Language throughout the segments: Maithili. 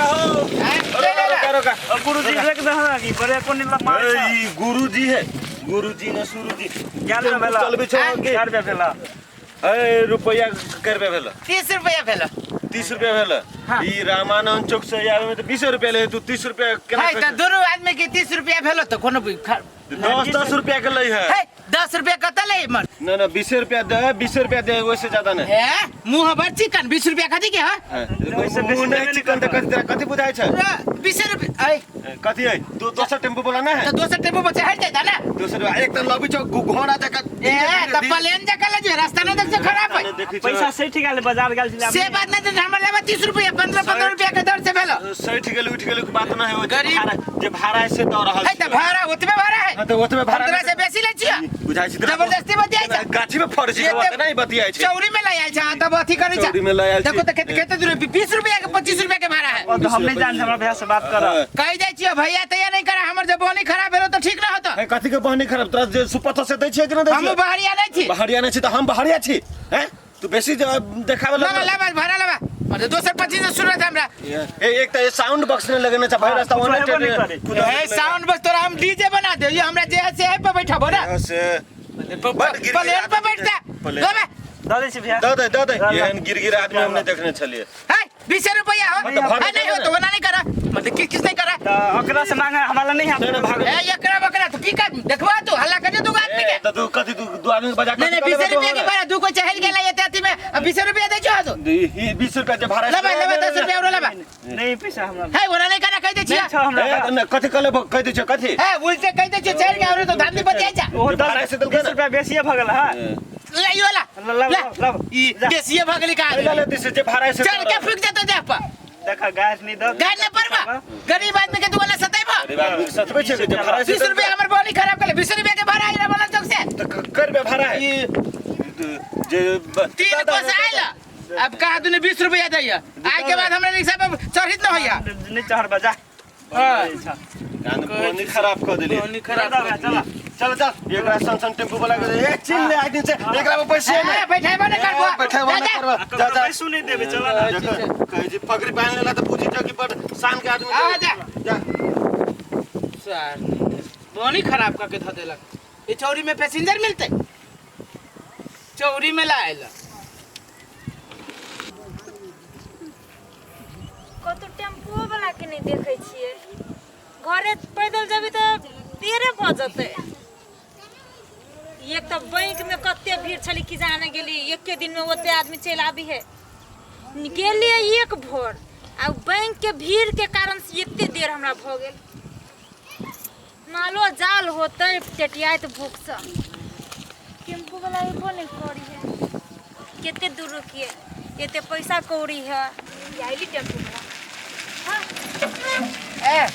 हो। हैं? रोका रोका रोका। अब गुरुजी रख दे हमरा की बड़े कोन लग ए, ई गुरुजी है, गुरुजी ने सुरुजी। क्या रुपया भेला? चलबै छौ के? क्या रुपया भेला? ए, रुपैया कै रुपया भेल? 30 रुपया भेल। 30 रुपया भेल? हाँ। ई रामानंद चौक से आवे में तो 20 रुपया ले, तू 30 रुपया केना? है तऽ दुनू आदमी के 30 रुपया भेल तऽ कोनो भी 10 10 रुपया के लै है। है, 10 रुपया कतऽ ले मन? ना ना, 20 रुपया दे, 20 रुपया दे, वैसे ज्यादा नहीं। हे, मुँह बड़ चिकन, 20 रुपया कथी के है? हाँ, ओहिसे बेसी मुँह नहीं देबे चिकन तऽ नहि। कथी तोरा कथी बुझाइ छै? 20 रुपया ऐ। कथी है? तू दोसर टेम्पू वाला ना है? तऽ दोसर टेम्पू पर चढ़ि जाता ना। दोसर एक तऽ लबी छौ घोड़ा जकाँ। ए, तऽ प्लेन जकाँ ले जो, रास्ता नहीं देख खराब है। देखै छौ। पैसा सठि गेल, बाजार गेल छलै। से बात नहीं, तऽ हमर लेबा 30 रुपया, 15 15 रुपया के दर से भेल। सठि गेल, उठि गेल के बात ना है। ओ जे गरीब- भाड़ा, जे भाड़ा है से दऽ रहल है, तऽ छियै। भाड़ा ओतबे भाड़ा है। हाँ, तऽ ओतबे भाड़ा। हम तोरा से बेसी लै छियै। बुझाइ छै तोरा। जबरदस्ती बतियाइ छै। गाछी में फड़ छै। ये ओते नहीं बतियाइ छै। चौरी में ले आयल छै, तब अथी करै छै। चौरी में लऽ आयल छी। देखो तऽ कते कते दूर, 20 रुपया के, 25 रुपया के भाड़ा है। ओ तऽ हम नहि जानते, हमरा भैया से बात कर। हाँ। कहि जाइ छियै भैया तैया नहीं करा, हमर जे बोनी खराब भेलो तऽ ठीक न होतो। है, कथी के बहनी खराब? तोरा जे सुपथ से दै छियै कि नहि दै हमहूँ छियै? बहरिया नहीं छी। बहरिया नहि छी तऽ हम बहरिया छी? हैं, तू बेसी जे देखाबे ना ना। लगल। लेबा भाड़ा, लेबा मतलब दोसर 25 से सुनत हमरा। ए, एक तऽ साउंड बॉक्स नहि लगेने छै भाई, रास्ता कुछो ओने हेबो नहि करे। ए, साउंड बस तोरा हम डीजे बना दे, ये हमरा जे है से है पे बैठबो ना। से बड गिरगिर प्लेन पे आदमी बैठता। प्लेन। लेबा। दऽ दै छी भैया। दऽ दे, दऽ दे। दऽ दे। एहन गिरगिर आदमी हम नहि देखने छलियै। है, 20 रुपया हो। तऽ भाड़ा है, नहीं हो तो ओना नहीं करा, मतलब किस किस नहीं करा। तऽ ओकरा से मांगे, हमरा नहीं नहीं, नहीं, भाग। ए, एकरा बकरा तो की कर देखबा, तू हल्ला कर दू आदमी के। ए, तऽ तू कथी, तू दू आदमी के बजा नहीं नहीं, 20 रुपया के भाड़ा, दू को चहल गेला ये अथी में, अब 20 रुपया दे छो तू। ई 20 रुपया जे भाड़ा। लेबा लेबा, 10 रुपया और लेबा। नहीं पैसा हमरा। है, ओना नहीं करा, कह दे छिया। नहीं छौ हमरा। ए, नहि, कथी कहले? कहि दै छियौ कथी? है, उल्टे कह दे छिया, चढ़ के और तो धांधी बतियाई जा। ओहो जे भाड़ा 10 से देलकै 20 ने। रुपया बेसिए भऽ गेल है। ले यो ला। लब, ले। लब, लब। ई बेसिए भगली का? ले ले, तीस जे भाड़ा से। चढ़ के फूक देतो देह पर। देख, गाछ नहीं दऽ। गाय न परबा, गरीब आदमी के दुआला सताइबा? गरीब आदमी के सतबै छै जे भाड़ा से। 20 रुपया हमर बोली खराब कर, 20 रुपया के भाड़ा आई रामानंद चौक से। तऽ कर बे भाड़ा है ई जे तीन कोस आयल, अब कहा तूने 20 रुपया दैया, आइ के बाद हमरा रिक्शा पर चढ़ित न होइया। नहीं चढ़ जा। हाँ। कान बोनी खराब कर देली। खराब चल। चल चल, एकरा सन सन टेम्पू वाला के ए चिन ले, आइ दिन से एकरा में पैसे ए, नहीं। बैठेबो नहीं करबो। बैठेबो जा, नहीं जा। करबो। जा जा। पैसो नहीं देबे, चल ना। देखो, कहै छी पगड़ी बान्हि लेला तऽ बुझि जाओ कि बड़ शान के आदमी। आ, जा। जा। सर बोनी खराब करके धो देलक। ये चौरी में पैसेंजर मिलते, चौरी में लायल। कतौ टेम्पुओ वाला के नहि देखै छियै। घरे पैदल जेबै तऽ देरे भऽ जेतै। एक तऽ बैंक में कते भीड़ छलै कि जाने गेली, एके दिन में ओते आदमी चलि आबी है। गेलियै एक भोर आ बैंक के भीड़ के कारण से एते देर हमरा भऽ गेल। मालो जाल होतै टेटियाइत भूखसँ। टेम्पू वाला एबो नहि करी है, कते दूर रुकिए, एते पैसा कौड़ी है। आइली टेम्पू वाला। हाँ। ए,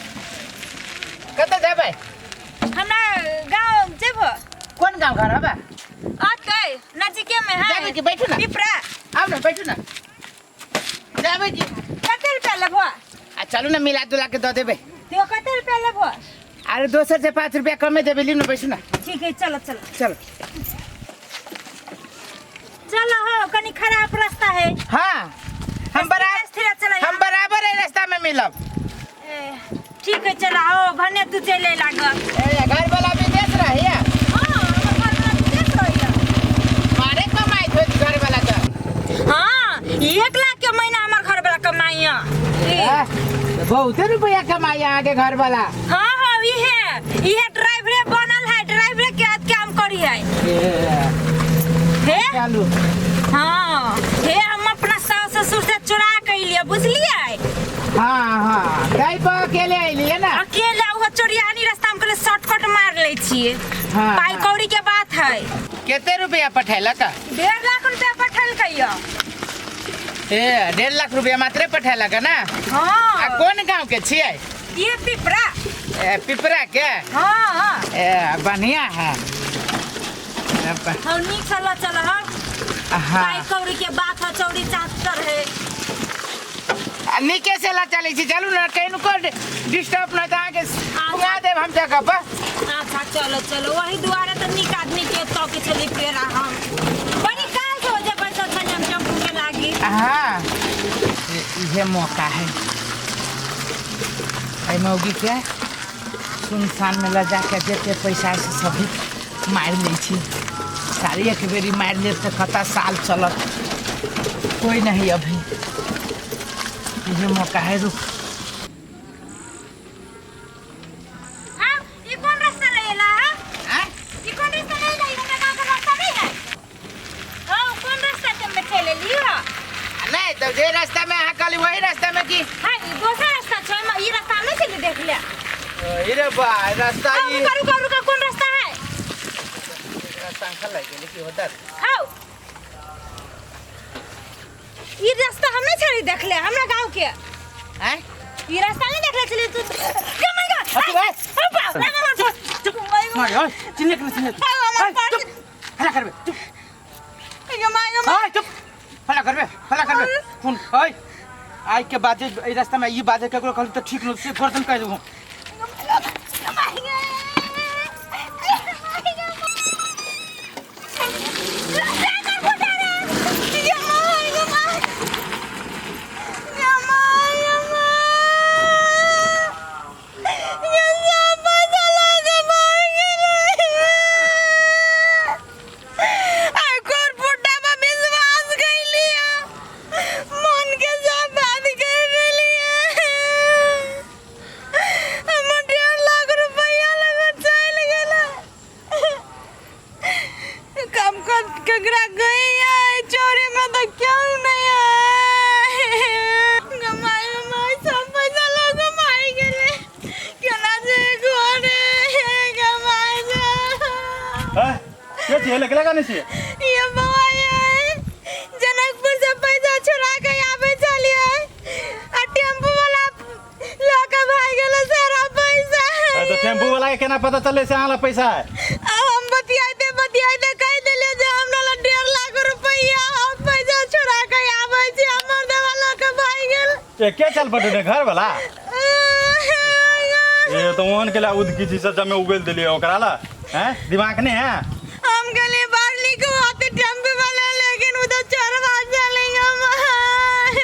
कतऽ जेबै? हमरा गाँव जेबो। कोन गाँव घर हबे? अतै नजीके में है। जेबै कि? बैठू ना। पिपरा। आउ ने, बैठू ने। जेबै कि? कते रुपया लेबो? आ चलू ने, मिला जुला के दऽ देबै। तो कते रुपया लेबो? अरे, दोसर से 5 रुपया कमे देबै। लियौ ने, बैसू ने। ठीक है, चलो चलो। चलो। चलो हो, कनी खराब रास्ता है। हाँ, हम बराबर स्थिर चला। हम बराबर है रास्ता में मिलब। ए, ठीक है, चला हो भने तू चले लाग। ए, घर वाला विदेश रहिया? हाँ, हमर घर वाला विदेश रहैया। मारे कमाई थोड़ी घर वाला तो। हाँ, 1 लाख के महीना हमर घर वाला कमाइया। बहुते रुपया कमाई अहाँके घर वाला। हाँ हाँ, इहे इहे ड्राइवरे बनल है, ड्राइवरे के हाथ काम करी है। हे। चलू। हाँ, हे, हम अपना सास ससुर से चुरा के लिए, बुझलिए? हाँ हाँ, ताहि पर अकेले अयलियै ने? अकेला, वो चोरियानी रास्ता में कहले शॉर्टकट मार ले छिए। पाई कौड़ी के बात है। कते रुपया पठेलक? 1.5 लाख रुपया पठेलकै यऽ। ए, 1.5 लाख रुपया मात्रे पठेलक ना? हाँ। आ कोन गाँव के छियै? ये पिपरा। ए, पिपरा के? हाँ हाँ। ए, बढ़िया है। हम नीक चल चल हाँ। पाई कौड़ी के बात है, चौड़ी चाहतर है। आ नीके से ला चलै छी, चलू ने, कहीं को डिस्टर्ब नहि तऽ अहाँके घुमा देब हम जगह पर। अच्छा, चलो चलो। वही दुआरे तऽ नीक आदमी के तके छली पेरा। हम बड़ी काल से हो जे बैसल छली हम टेम्पू के लागी। हाँ, इहे मौका है। एहि मौगी के सुनसान में लऽ जाके जते पैसा है से सभी मारि लै छी। सारी एक बेरी मारि लेब तऽ कता साल चलत। कोई नहीं अभी ये मौका है, रुक। हाँ, ये कौन रास्ता रहेला हाँ? आँय? ये कौन रास्ता रहेला? ये हमरा गाँव का रास्ता नहीं है। हाँ, कौन रास्ता से हमें चले ली हो? नहीं तो जे रास्ता में अहाँ कहली वही रास्ता में की। हाँ, ये दोसर रास्ता छै, हम ये रास्ता नहीं चली देख ले। अरे बा रास्ता हाँ, ई रुका रुका रुका, कौन रास्ता है? शंखा लग गेलै की होता। हाँ, ये रास्ता हम नहीं चली देख ले हमरा गाँव के। आँय? ये रास्ता नहीं देख ले चली तू। कमाई का। अथु, ए, चुप। मारे ओए, चिन्ने के चिन्ने। हाँ, हमार ओए, चुप हल्ला करबे, चुप। माय ओए चुप, हल्ला करबे, हल्ला करबे। सुन ओए, आइ के बाजे एहि रास्ता में ई बाजे केकरो कहली तऽ ठीक न से गर्दन काटि देबो। कम ककरा गई है चोरी में तो क्यों नहीं है। गमाई गमाई सब पैसा लोग गमाई गेले, केना जे घरे गमाई जा। हैं? के छियै लकड़ा काने छियै? ये बौआ ये जनकपुर से पैसा चुरा के आबै छलियै आ टेम्पू वाला लऽ के भागि गेलै सारा पैसा। अरे तो टेम्पू वाला के केना पता चललै से अहाँ लग पैसा है? आ हम बतियाइते बतियाइते कहि देलियै जे हमरा लग 1.5 लाख रुपैआ, हम पैसा चोरा के आबै छी, हमर देवा लऽ के भागि गेल। ए के चल पटौने घर वाला? ए तो ओहन के ला उदकी छी सब जमे उगेल देलियै ओकरा ला। हैं? दिमाग नहीं है? हम गेलियै बारली के आते टेम्पू वाला, लेकिन उ तऽ चोरबा चलै हम।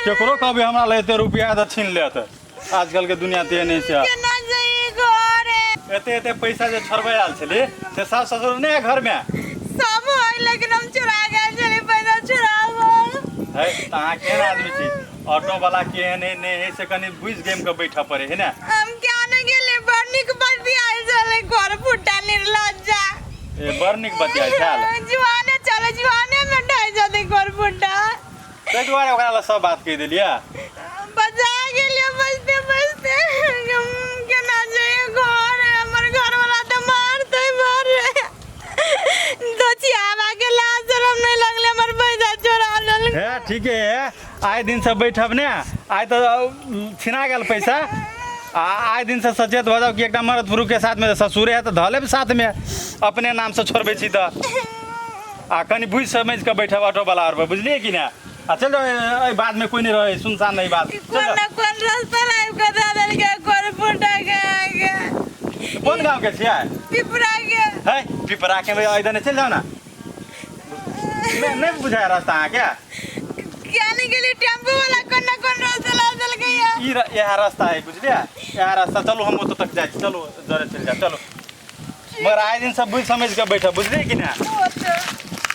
केकरो कहबै हमरा लग एते रुपया तऽ छीन लेत। आजकल के दुनिया ते नहीं छै। केना जइयै घरे? एते एते पैसा जे छोड़बै आयल छली से सास ससुर नहीं है घर में? सब है लेकिन हम चुरा गेल छलियै पैसा चुराबल। है तऽ अहाँ केहन आदमी छी? ऑटो वाला केहन है नहीं है से कनि बुझि गेम के बैठऽ पड़े है ने? हम क्या नहीं गेलियै, बड़ नीक बतियाइ छलै घर फुटा निर्लज्जा। ए बड़ नीक बतियाइ छल। जुआने चले जुआने में ढहि जेतै घर फुटा। ताहि दुआरे ओकरा लग सब बात कहि देलियै। बचा गेलियै बचते बचते। हम केना जइयै घर? हमर घरवाला तऽ मारतै मारे। दोचियाबा के लाज शरम नहीं लगलै, हमर पैसा चोरा लेलकै। हे ठीके है, आइ दिन से बैठब ने, आइ तऽ छिना गेल पैसा। आ आइ दिन से सचेत भऽ जाउ कि एकटा मर्द पुरुष के साथ में ससुरे है तऽ धऽ लेब साथ में, अपने नाम से छोड़बै छी तऽ। आ कनि बुझि समझि कऽ बैठब ऑटो वाला आर पर, बुझलियै कि ने? आ चल जाउ, एहि बात में कोई नहीं रहै, सुनसान नहीं बात। चल कोन जाउ। न कोन रास्ता लाबि कऽ दऽ देलकै घर फुटा के आगे। कोन गाँव के छियै? पिपरा के। है पिपरा के एहि दने चलि जाउ ने। नहीं नहीं बुझाय रास्ता अहाँके? क्या नहीं गेलियै, टेम्पू वाला कोन न कोन रास्ता ला देलकै या। ई इएह रास्ता है, बुझलियै? इएह रास्ता चलू, हम ओतऽ तक जाइ छी, चलू जरे चलि जाउ चलू। मगर आइ दिन सब बुझि समझि कऽ बैठब, बुझलियै कि ने?